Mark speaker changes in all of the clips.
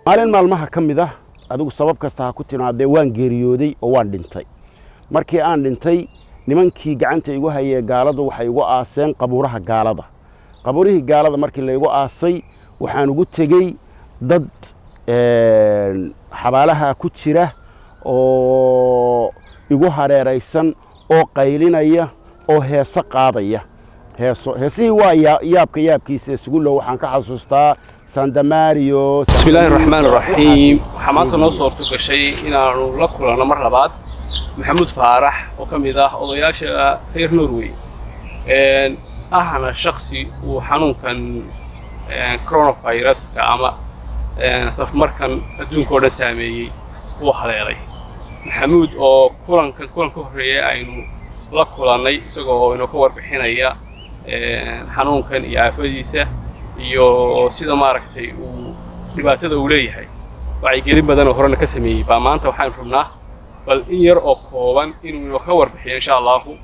Speaker 1: Maalin maalmaha ka mid ah, adigu sabab kasta ha ku timaadee, waan geeriyooday oo waan dhintay. Markii aan dhintay, nimankii gacanta igu hayee gaaladu waxay igu aaseen qabuuraha gaalada. Qabuurihii gaalada markii laygu aasay, waxaan ugu tegey dad xabaalaha ku jira oo igu hareeraysan oo qaylinaya oo heeso qaadaya. Heeso heesihii waa yaabka yaabkiisa. Isugulow, waxaan ka xasuustaa Sandamario.
Speaker 2: Bismi illaahi raxmaan raxiim. Waxaa maanta noo suurto gashay inaanu la kulanno mar labaad Maxamuud Faarax oo ka mid ah odayaasha reer Norway, ahna shaksi uu xanuunkan coronaviruska ama safmarkan adduunka oo dhan saameeyey uu haleelay. Maxamuud oo kulankan kulan ka horreeyay aynu la kulannay isagoo oo inoo ka warbixinaya xanuunkan iyo aafadiisa iyo sida maaragtay uu dhibaatada uu leeyahay, wacyigelin badan oo horena ka sameeyey, baa maanta waxaanu rabnaa bal in yar oo kooban inuu inoo ka warbixiyo, insha Allahu,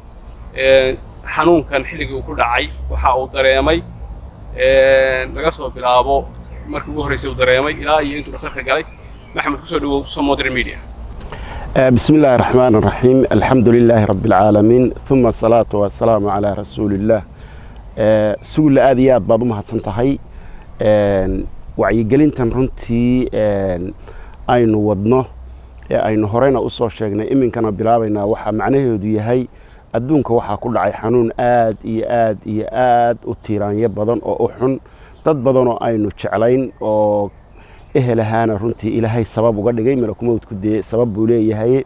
Speaker 2: xanuunkan xilligii uu ku dhacay, waxa uu dareemay laga soo bilaabo markii ugu horreysay uu dareemay ilaa iyo intuu dhakhtarka galay. Maxamed, kusoo dhawow Somodern Media.
Speaker 1: بسم الله الرحمن الرحيم، الحمد لله رب العالمين، ثم الصلاة والسلام على رسول الله. Sugulla, aad iyo aad baad u mahadsan tahay. Wacyigelintan runtii aynu wadno ee aynu horeyna usoo sheegnay, iminkana bilaabaynaa, waxaa macnaheedu yahay adduunka waxaa ku dhacay xanuun aad iyo aad iyo aad u tiiraanyo badan oo u xun. Dad badanoo aynu jeclayn oo ehel ahaana runtii Ilaahay sabab uga dhigay. Malakumowdku dee sabab buu leeyahay,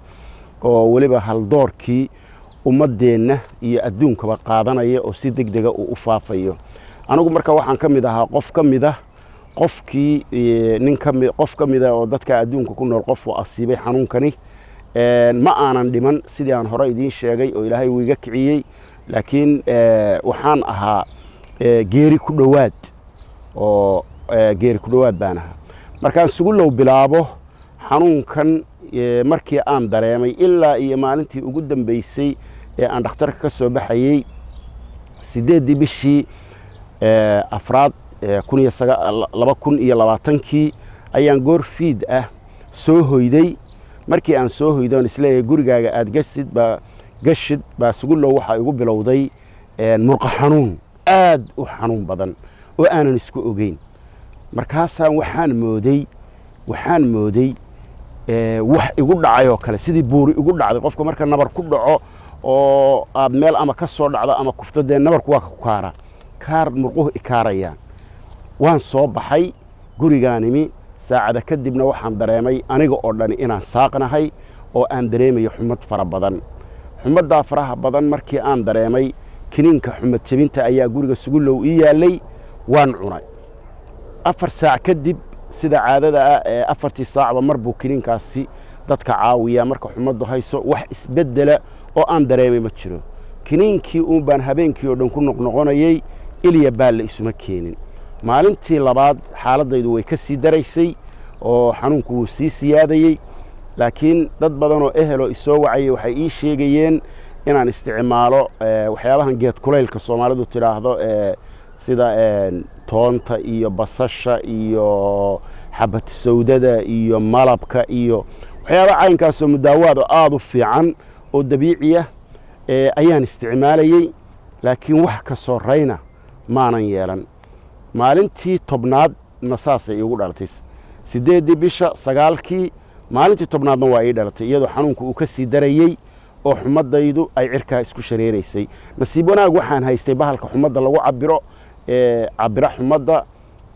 Speaker 1: oo weliba haldoorkii ummaddeenna iyo adduunkaba qaadanaya oo si deg dega uu u faafayo. Anigu marka waxaan ka mid ahaa qof ka mid ah, qofkii nin kami qof ka mida oo dadka adduunka ku nool qof uu asiibay xanuunkani. Ma aanan dhiman, sidii aan hore idiin sheegay, oo Ilaahay uu iga kiciyey, laakiin waxaan ahaa geeri ku dhowaad, oo geeri ku dhowaad baan ahaa. Markaan Sugulow bilaabo, xanuunkan markii aan dareemay ilaa iyo maalintii ugu dambeysay ee aan dhakhtarka ka soo baxayey, 8-dii bishii afraad 2020-kii, ayaan goor fiid ah soo hoyday. Markii aan soo hoyday oon isleeyahay gurigaaga aad gashid baa gashid baa, Sugulow, waxaa igu bilowday murqo xanuun aad u xanuun badan oo aanan isku ogeyn. Markaasaan waxaan mooday wax igu dhacay oo kale, sidii buuri igu dhacday. Qofka marka nabar ku dhaco oo aad meel ama ka soo dhacdo ama kufto, dee nabarku waa ku kaara kaar, murquhu ikaarayaan. Waan soo baxay, gurigaan imi. Saacada kadibna waxaan dareemay aniga oo dhani inaan saaqnahay oo aan dareemayo xumad fara badan. Xumaddaa faraha badan markii aan dareemay, kiniinka xumad jebinta ayaa guriga, Sugulow, ii yaallay, waan cunay. 4 saac kadib, sida caadada ah ee 4-tii saacba mar buu kiniinkaasi dadka caawiyaa marka xumaddu hayso, wax isbeddela oo aan dareemay ma jiro. Kiniinkii uun baan habeenkii oo dhan ku noqnoqonayey, ilya baalla isuma keenin. Maalintii labaad xaaladdaydu way ka sii daraysay oo xanuunku wuu sii siyaadayey, laakiin dad badanoo eheloo isoo wacayay waxay ii sheegayeen inaan isticmaalo waxyaabahan geed kulaylka Soomaalidu tidhaahdo, sida toonta iyo basasha iyo xabad sawdada iyo malabka iyo waxyaaba caynkaasoo mudaawaad oo aada u fiican oo dabiiciya ayaan isticmaalayey, laakiin wax ka sorrayna maanan yeelan. Maalintii 10aadna saasay iigu dhalatay, 8-dii bisha 9-kii. Maalintii 10aadna waa ii dhalatay iyadoo xanuunku uu ka sii darayey oo xumadaydu ay cirkaa isku shareeraysay. Nasiib wanaag, waxaan haystay bahalka xumadda lagu cabiro, cabira xumadda,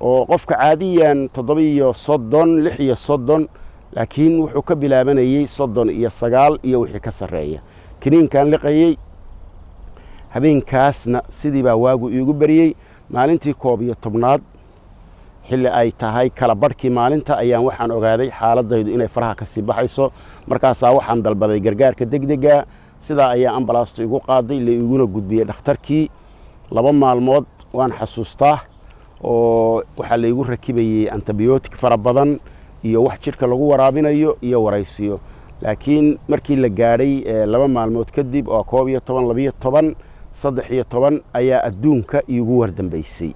Speaker 1: oo qofka caadiyan 37, 36, laakiin wuxuu ka bilaabanayey 39 iyo wixii ka sarreeya. Kiniinkaan liqayey habeenkaasna sidii baa waagu iigu beriyey. Maalintii 11aad, xilli ay tahay kala barhkii maalinta, ayaan waxaan ogaaday xaaladaydu inay faraha ka sii baxayso. Markaasaa waxaan dalbaday gargaarka degdega. Sidaa ayaa ambalaastu igu qaaday, la iguna gudbiyey dhakhtarkii. 2 maalmood waan xasuustaa oo waxaa laygu rakibayey antibiyootik fara badan iyo wax jidhka lagu waraabinayo iyo waraysiyo. Laakiin markii la gaadhay 2 maalmood kadib, oo 11, 12, 13, ayaa adduunka iigu wardambeysay.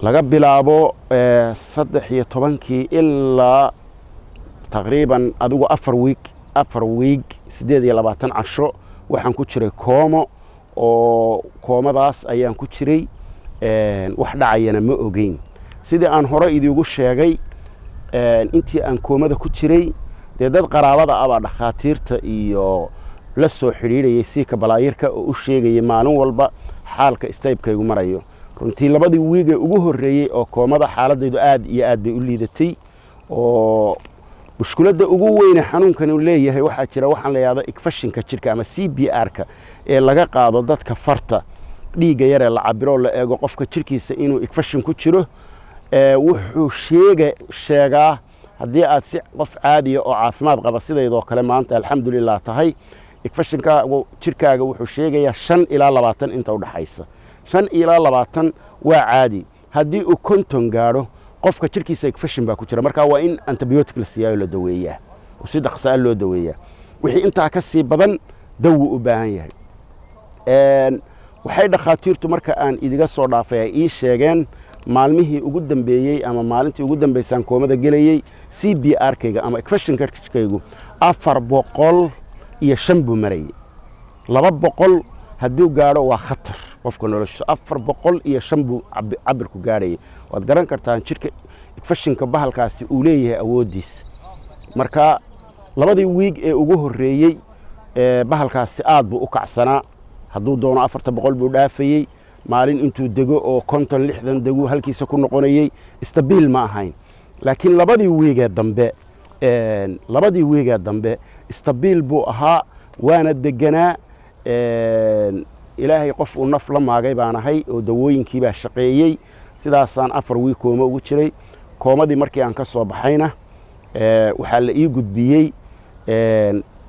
Speaker 1: Laga bilaabo 13-kii ilaa taqriiban adigu 4 wiig, 4 wiig 28 casho waxaan ku jiray koomo, oo koomadaas ayaan ku jiray. Wax dhacayana ma ogeyn. Sidii aan hore idiigu sheegay, intii aan koomada ku jiray, dee dad qaraabada ah baa dhakhaatiirta iyo la soo xidhiidhayay siika balaayirka oo u sheegayay maalin walba xaalka staybkaygu marayo. Runtii labadii wiigee ugu horreeyey oo koomada xaaladaydu aad iyo aad bay u liidatay, oo mushkuladda ugu weyne xanuunkan uu leeyahay waxaa jira waxaan la yidhahdo infectionka jidhka ama CBR-ka ee laga qaado dadka farta, dhiigga yaree la cabiro, la eego qofka jirkiisa inuu infection ku jiro. Wuxuu sheegaa haddii aad si qof caadiya oo caafimaad qaba sidaydoo kale maanta alxamdulilah tahay, infectionka jirkaaga wuxuu sheegayaa 5 ilaa 20 inta udhaxaysa. 5 ilaa 20 waa caadi. Haddii uu 50 gaadho, qofka jirkiisa infection baa ku jira. Marka waa in antibiotic la siiyaa oo la daweeyaa oo si dhaqsaa loo daweeyaa. Wixii intaa ka sii badan dawu u baahan yahay. Waxay dhakhaatiirtu marka aan idiga soo dhaafay ay ii sheegeen maalmihii ugu dambeeyey ama maalintii ugu dambeysaan koomada gelayey, CBR-kayga ama infectionkaygu 405 buu marayay. 200 hadduu gaadho waa khatar qofka noloshiisa. 405 buu cabirku gaadhayay. Waad garan kartaan jidhka infectionka bahalkaasi uu leeyahay awooddiisa. Marka labadii wiig ee ugu horreeyey bahalkaasi aad buu u kacsanaa. Hadduu doono 400 buu dhaafayey, maalin intuu dego oo 50, 60 degu halkiisa ku noqonayey. Stabiil ma ahayn. Laakiin labadii wiigee dambe stabiil buu ahaa, waana deganaa. Ilaahay qof uu naf la maagay baan ahay oo dawooyinkii baa shaqeeyey. Sidaasaan 4 wiig kooma ugu jiray. Koomadii markii aan ka soo baxayna, waxaa la ii gudbiyey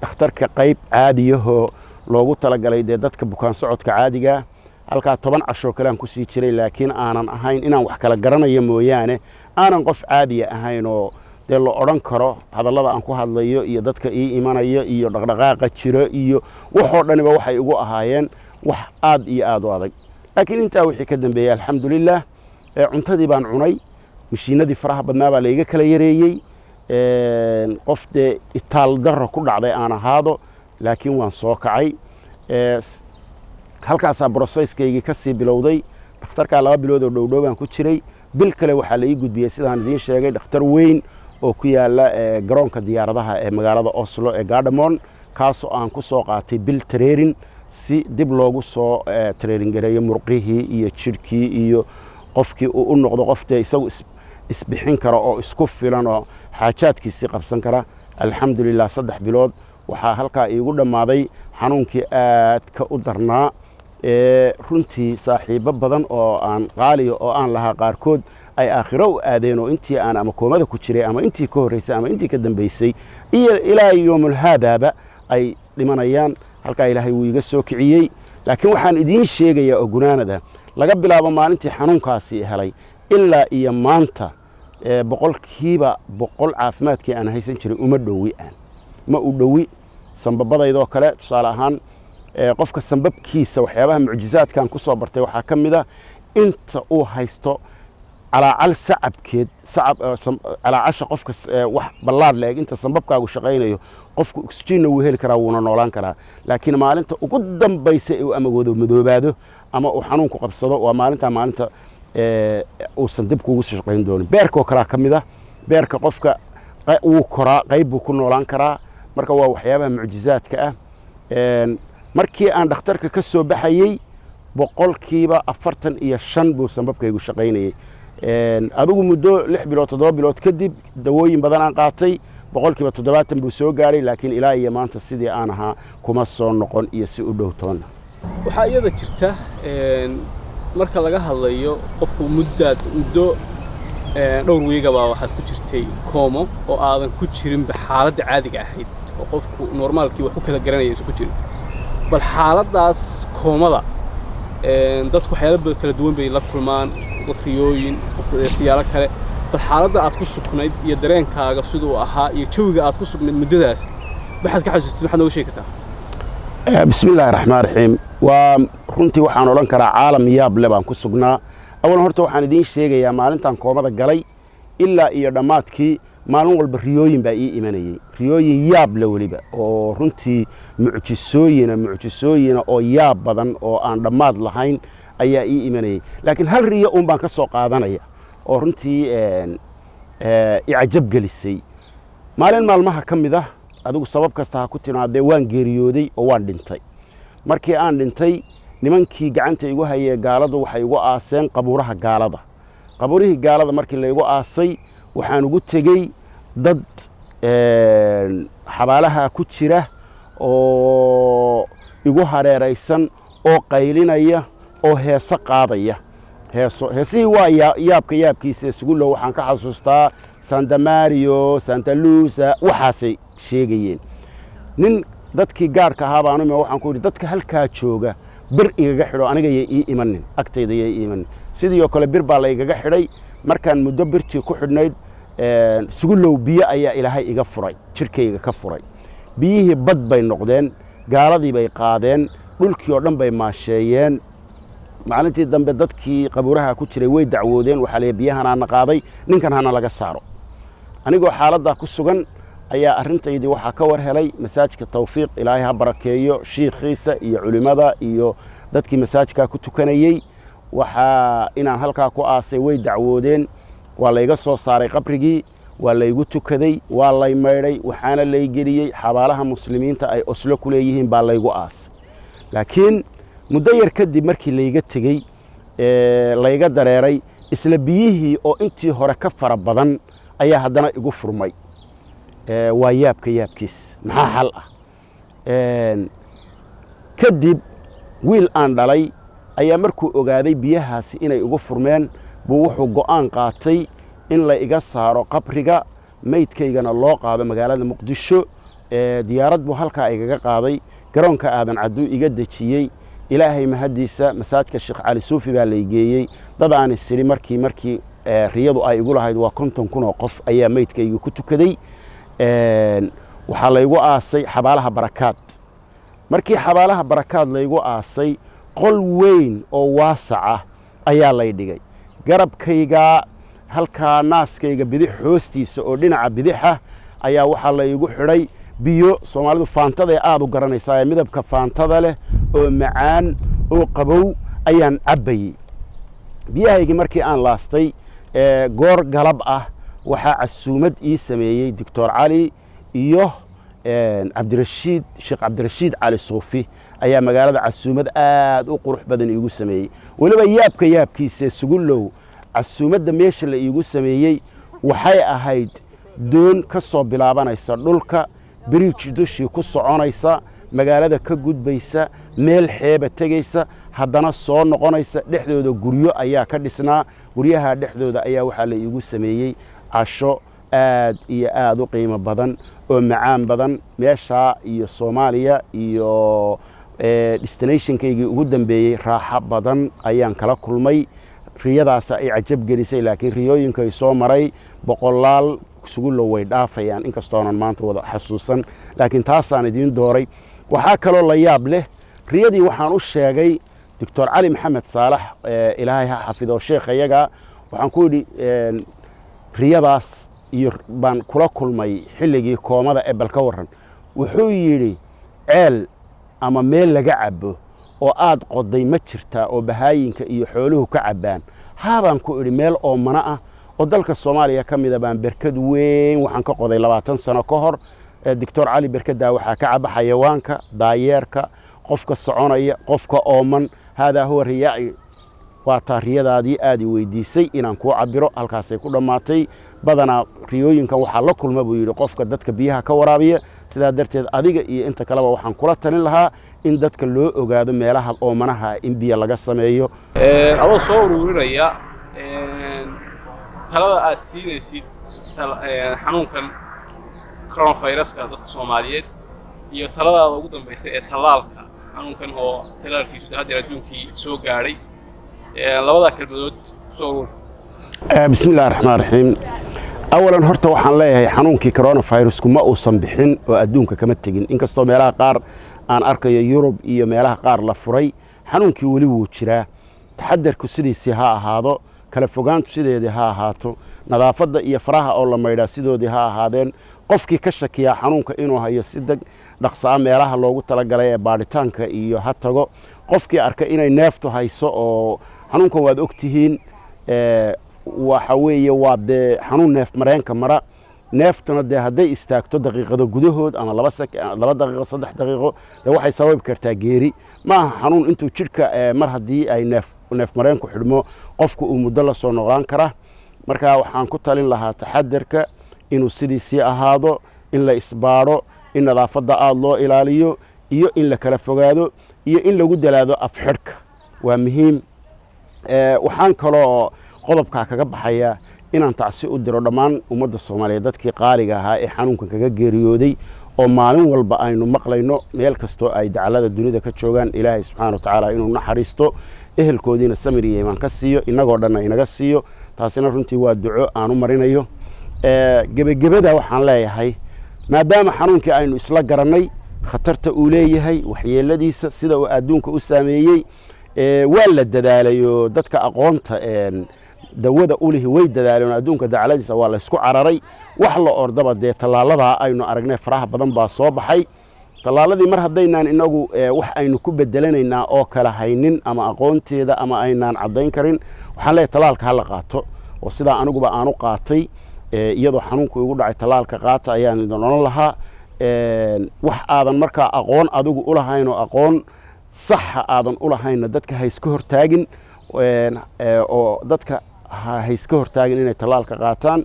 Speaker 1: dhakhtarka qayb caadiyahoo loogu talagalay dee dadka bukaan socodka caadigaa. Halkaa 10 cashoo kale aan kusii jiray, laakiin aanan ahayn inaan wax kala garanayo mooyaane, aanan qof caadiya ahayn oo dee la odhan karo hadallada aan ku hadlayo iyo dadka ii imanayo iyo dhaqdhaqaaqa jiro iyo waxoo dhaniba waxay igu ahaayeen wax aad iyo aad u adag. Laakiin intaa wixii ka dambeeyey, alxamdulilah, cuntadii baan cunay, mashiinadii faraha badnaa baa layga kala yareeyey. Qof dee itaal darro ku dhacday aan ahaado, laakiin waan soo kacay. Halkaasaa processkaygii ka sii bilowday. Dhakhtarkaa 2 bilood oo dhowdhow baan ku jiray. Bil kale waxaa la ii gudbiyey, sidaan idiin sheegay, dhakhtar weyn oo ku yaala garoonka diyaaradaha ee magaalada Oslo ee Gardermoen, kaasoo aan ku soo qaatay bil training, si dib loogu soo training gareeyo murqihii iyo jidhkii iyo qofkii uu u noqdo qof dee isagu isbixin kara oo isku filan oo xaajaadkiisii qabsan kara. Alxamdulilah, 3 bilood waxaa halkaa iigu dhammaaday xanuunkii aadka u darnaa. Runtii saaxiibo badan oo aan qaaliya oo aan lahaa qaarkood ay aakhiro u aadeen oo intii aan ama koomada ku jiray ama intii ka horreysay ama intii ka dambeysay iyo ilaa yoomul haadaaba ay dhimanayaan, halkaa Ilaahay wuu iga soo kiciyey. Laakiin waxaan idiin sheegayaa oo gunaanada, laga bilaabo maalintii xanuunkaasi helay ilaa iyo maanta, 100% caafimaadkii aan haysan jiray uma dhowi, aan ma u dhowi. Sambabadaydoo kale tusaale ahaan, qofka sambabkiisa waxyaabaha mucjizaadkan ku soo bartay waxaa ka mid a inta uu haysto calaacal sacabkeed, sacab calaacasha qofka wax ballaad la eg, inta sambabkaagu shaqaynayo qofku oxygenna wuu heli karaa, wuuna noolaan karaa. Laakiin maalinta ugu dambaysa ee uu ama wado madoobaado ama uu xanuunku qabsado waa maalinta uusan dib kugu shaqayn doonin. Beerka oo kalaa ka mid ah. Beerka qofka wuu koraa, qayb buu ku noolaan karaa. Marka waa waxyaabaha mucjizaadka ah. Markii aan dhakhtarka ka soo baxayey, 45% buu sambabkaygu shaqaynayey. Adigu muddo 6 bilood, 7 bilood kadib, dawooyin badan aan qaatay, 70% buu soo gaadhay. Laakiin ilaa iyo maanta sidii aan ahaa kuma soo noqon iyo si u dhow toonna.
Speaker 2: Waxaa iyada jirta, marka laga hadlayo qofku muddo dhowr wiigabaa waxaad ku jirtay koomo oo aadan ku jirinba xaaladda caadiga ahayd oo qofku normaalkii wax ku kala garanaya isu ku jirin. Bal xaaladdaas koomada, dadku waxyaalo kala duwan bay la kulmaan, dad riyooyin, qof siyaalo kale. Bal xaaladda aad ku sugnayd iyo dareenkaaga siduu ahaa iyo jawiga aad ku sugnayd muddadaas, waxaad ka xasuustid, maxaad nooga sheegi kartaa?
Speaker 1: Bismi illaahi raxmaan raxiim. Waa runtii, waxaan odhan karaa caalam yaab le baan ku sugnaa. Awalan horta waxaan idiin sheegayaa, maalintan koomada galay ilaa iyo dhammaadkii, maalin walba riyooyin baa ii imanayey, riyooyin yaab le weliba, oo runtii mucjisooyina, mucjisooyina oo yaab badan oo aan dhammaad lahayn ayaa ii imanayey. Laakiin hal riyo uun baan ka soo qaadanaya oo runtii icajab gelisay. Maalin maalmaha ka mid ah, adigu sabab kasta ha ku timaadee, waan geeriyooday oo waan dhintay. Markii aan dhintay, nimankii gacanta igu hayee gaaladu waxay igu aaseen qabuuraha gaalada. Qabuurihii gaalada markii laygu aasay, waxaan ugu tegey dad xabaalaha ku jira oo igu hareeraysan oo qaylinaya oo heeso qaadaya. Heeso, heesihii waa yaabka yaabkiisa isugu low. Waxaan ka xasuustaa Santa Mario, Santa Lusa, waxaasay sheegayeen. Nin dadkii gaarka ahaa baan imi. Waxaan ku yidhi, "Dadka halkaa jooga bir igaga xidho, aniga yay ii imanin, agtayda yay ii imanin." Sidii oo kale bir baa la igaga xidhay. Markaan muddo birtii ku xidhnayd, Sugulow, biyo ayaa Ilaahay iga furay, jidhkayga ka furay. Biyihii bad bay noqdeen, gaaladii bay qaadeen, dhulkii oo dhan bay maasheeyeen. Maalintii dambe dadkii qabuuraha ku jiray way dacwoodeen. Waxaa leeyahay, "Biyahanaana qaaday, ninkan hana laga saaro." Anigoo xaaladdaa ku sugan ayaa arrintaydii waxaa ka war helay masaajidka Tawfiiq, Ilaahay ha barakeeyo shiikhiisa iyo culimmada iyo dadkii masaajidkaa ku tukanayey. Waxaa inaan halkaa ku aasay way dacwoodeen. Waa layga soo saaray qabrigii, waa laygu tukaday, waa lay maydhay, waxaana lay geliyey xabaalaha muslimiinta ay Oslo ku leeyihiin baa laygu aasay. Laakiin muddo yar kadib markii layga tegey, layga dareeray, isla biyihii oo intii hore ka fara badan ayaa haddana igu furmay. Waa yaabka yaabkiis. Maxaa xal ah? Kadib wiil aan dhalay ayaa markuu ogaaday biyahaasi inay igu furmeen buu wuxuu go'aan qaatay in la iga saaro qabriga, meydkaygana loo qaado magaalada Muqdisho. Diyaarad buu halkaa igaga qaaday, garoonka Aadan Cadduu iga dejiyey. Ilaahay mahaddiisa, masaajka Sheekh Cali Suufi baa laygeeyey. Dad aan isidhi markii riyadu ay igu lahayd waa 50,000 oo qof ayaa meydkayga ku tukaday. Waxaa laygu aasay xabaalaha Barakaad. Markii xabaalaha Barakaad laygu aasay, qol weyn oo waasaca ayaa lay dhigay. Garabkayga halkaa, naaskayga bidix hoostiisa oo dhinaca bidixa ayaa waxaa laygu xidhay biyo Soomaalidu Faantada ee aada u garanaysaa, ee midabka Faantada leh oo macaan oo qabow ayaan cabbayey. Biyahaygii markii aan laastay, goor galab ah, waxaa casuumad ii sameeyey Doctor Cali iyo Cabdirashiid, Sheekh Cabdirashiid Cali Suufi ayaa magaalada casuumad aad u qurux badan iigu sameeyey. Weliba yaabka yaabkiisa, Sugulow, casuumadda meesha la iigu sameeyey waxay ahayd doon ka soo bilaabanaysa dhulka, bridge dushii ku soconaysa, magaalada ka gudbaysa, meel xeeba tegaysa, haddana soo noqonaysa. Dhexdooda guryo ayaa ka dhisnaa. Guryaha dhexdooda ayaa waxaa la iigu sameeyey casho aad iyo aad u qiimo badan oo macaan badan. Meeshaa iyo Soomaaliya iyo destinationkaygii ugu dambeeyey raaxo badan ayaan kala kulmay. Riyadaasa ay cajab gelisay, laakiin riyooyinkay soo maray boqolaal, Sugulow, way dhaafayaan, inkastoonan maanta wada xasuusan, laakiin taasaan idiin dooray. Waxaa kaloo la yaab leh, riyadii waxaan u sheegay Doctor Cali Maxamed Saalax, Ilaahay ha xafido sheekhayaga. Waxaan ku yidhi, "Riyadaas iyo baan kula kulmay xilligii koomada ee bal ka warran." Wuxuu yidhi, "Ceel ama meel laga cabbo oo aad qoday ma jirtaa oo bahaayinka iyo xooluhu ka cabbaan?" "Haabaan," ku idhi, "meel oomana ah oo dalka Soomaaliya ka mida baan berkad weyn waxaan ka qoday 20 sano ka hor, Doctor Cali. Berkaddaa waxaa ka cabba xayawaanka, daayeerka, qofka soconaya, qofka ooman. Haadaa huwa riyaaci. Waa taa riyadaadii aad i weydiisay inaan kuu cabiro." Halkaasay ku dhammaatay. "Badanaa riyooyinkan waxaa la kulma," buu yidhi, "qofka dadka biyaha ka waraabiya. Sidaa darteed adiga iyo inta kaleba waxaan kula talin lahaa in dadka loo ogaado meelaha oomanaha in biyo laga sameeyo."
Speaker 2: Adoo soo ururinaya, talada aad siinaysid xanuunkan coronaviruska dadka Soomaaliyeed iyo taladaada ugu dambaysa ee tallaalka xanuunkan oo tallaalkiisu haddeer adduunkii soo gaadhay, labadaa kelmadood soo ururi.
Speaker 1: Bismi illahi raxmaan raxiim. Awalan horta waxaan leeyahay, xanuunkii coronavirusku ma uusan bixin oo adduunka kama tegin, inkastoo meelaha qaar aan arkayo, Yurub iyo meelaha qaar la furay. Xanuunkii weli wuu jiraa. Taxadarku sidiisii ha ahaado, kala fogaantu sideedii ha ahaato, nadaafadda iyo faraha oo la maydhaa sidoodii ha ahaadeen. Qofkii ka shakiyaa xanuunka inuu hayo, si deg dhaqsaa meelaha loogu talagalay ee baadhitaanka iyo ha tago. Qofkii arka inay neeftu hayso oo xanuunkan, waad ogtihiin, waxa weeye waa dee xanuun neef mareenka mara. Neeftuna dee hadday istaagto daqiiqado gudahood ama 2 daqiiqo, 3 daqiiqo, dee waxay sababi kartaa geeri. Ma aha xanuun intuu jidhka mar haddii ay neef mareenku xidhmo qofku uu muddo la soo noqlaan karaa. Marka waxaan ku talin lahaa taxadarka inuu sidiisii ahaado, in la isbaadho, in nadaafadda aada loo ilaaliyo, iyo in la kala fogaado, iyo in lagu dalaado afxidhka waa muhiim. Waxaan kaloo qodobkaa kaga baxayaa inaan tacsi u diro dhammaan ummadda Soomaaliyeed, dadkii qaaliga ahaa ee xanuunkan kaga geeriyooday oo maalin walba aynu maqlayno meel kastoo ay dacalada dunida ka joogaan. Ilaahay subxaana wa tacaala inuu naxariisto, ehelkoodiina samir iyo iimaan ka siiyo, innagoo dhanna inaga siiyo. Taasina runtii waa duco aan u marinayo. Gebagabada waxaan leeyahay, maadaama xanuunkii aynu isla garannay khatarta uu leeyahay, waxyeeladiisa, sida uu adduunka u saameeyey, waa la dadaalayo. Dadka aqoonta dawada ulihi way dadaaleen. Adduunka dacaladiisa waa laysku cararay, wax la ordaba dee tallaaladaa aynu aragnay faraha badan baa soo baxay. Tallaaladii mar haddaynaan inagu wax aynu ku bedelanaynaa oo kala haynin ama aqoonteeda ama aynaan caddayn karin, waxaan leeyahay tallaalka ha la qaato, oo sidaa aniguba aanu qaatay iyadoo xanuunku igu dhacay. Tallaalka qaata ayaan idin odhan lahaa. Wax aadan markaa aqoon adigu u lahayn oo aqoon saxa aadan u lahaynna dadka ha iska hortaagin, oo dadka ha iska hortaagin inay tallaalka qaataan,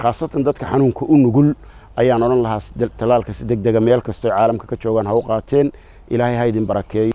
Speaker 1: khaasatan dadka xanuunka u nugul ayaan odhan lahaa tallaalka si deg dega meel kastoo caalamka ka joogaan ha u qaateen. Ilaahay ha idin barakeeyo.